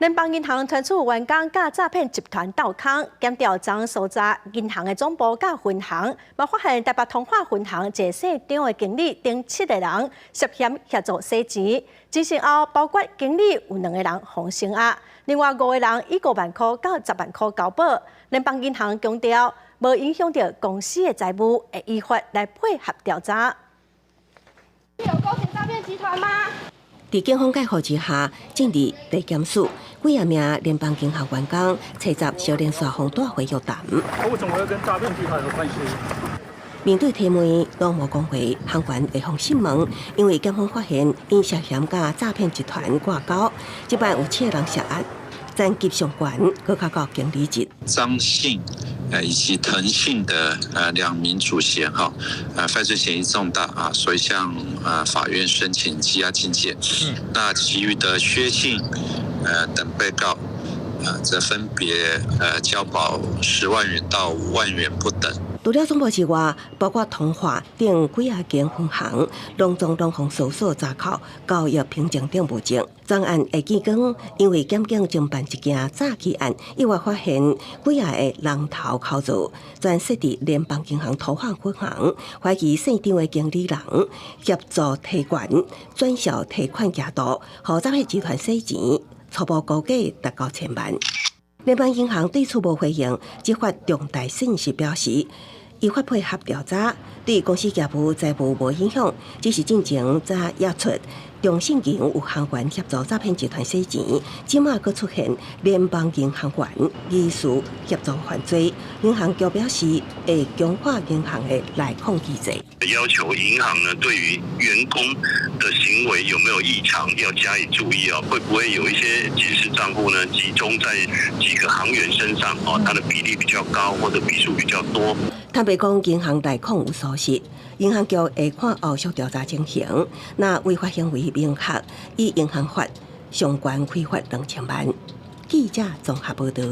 聯邦銀行傳出員工佮詐騙集團鬥空，檢調昨搜查銀行的總部佮分行，嘛發現台北通化分行一个姓張的經理等七个人涉嫌協助洗錢。偵訊後，包括經理有兩个人予聲押，另外五个人以5萬箍到10萬箍交保。聯邦銀行強調，無影響著公司的財務，會依法來配合調查。有勾結詐騙集團嗎？佇警方介護之下，進入地檢署，幾仔名聯邦銀行員工齊集小連紲予帶回約談。為什麼會跟詐騙集團有關係？面對提問，攏無講話，行員會予訊問，因為檢方發現𪜶涉嫌佮詐騙集團掛鈎，這擺有七个人涉案，層級上懸，閣較到經理級。張姓以及滕姓的兩名主嫌哈，犯罪嫌疑重大啊，所以向法院申請羈押禁見。那其餘的薛姓等被告，則分別交保10萬元到5萬元不等。除了總部之外，包括通化等幾仔間分行，攏總攏予搜索查扣交易憑證等物證。專案會記講，因為檢警偵辦一件詐欺案，意外發現幾仔个人頭口座，專設佇聯邦銀行通化分行，懷疑姓張的經理人協助提款、轉銷提款額度，予詐騙集團洗錢，初步估計達到千萬。聯邦銀行對此無回應，只發重大信息表示，依法配合調查，對公司業務財務無影響，只是進前才驗出中信銀有行員協助詐騙集團洗錢，這馬閣出現聯邦銀行員疑似協助犯罪，銀行局表示會強化銀行的內控機制。要求銀行呢，對於員工的行為有沒有異常，要加以注意哦。會不會有一些檢視賬戶呢，集中在幾個行員身上哦？它的比例比較高，或者筆數比較多。坦白講，銀行內控有疏失，銀行局會看後續調查情形。若違法行為明確，依銀行法相關開罰2000萬。記者綜合報導。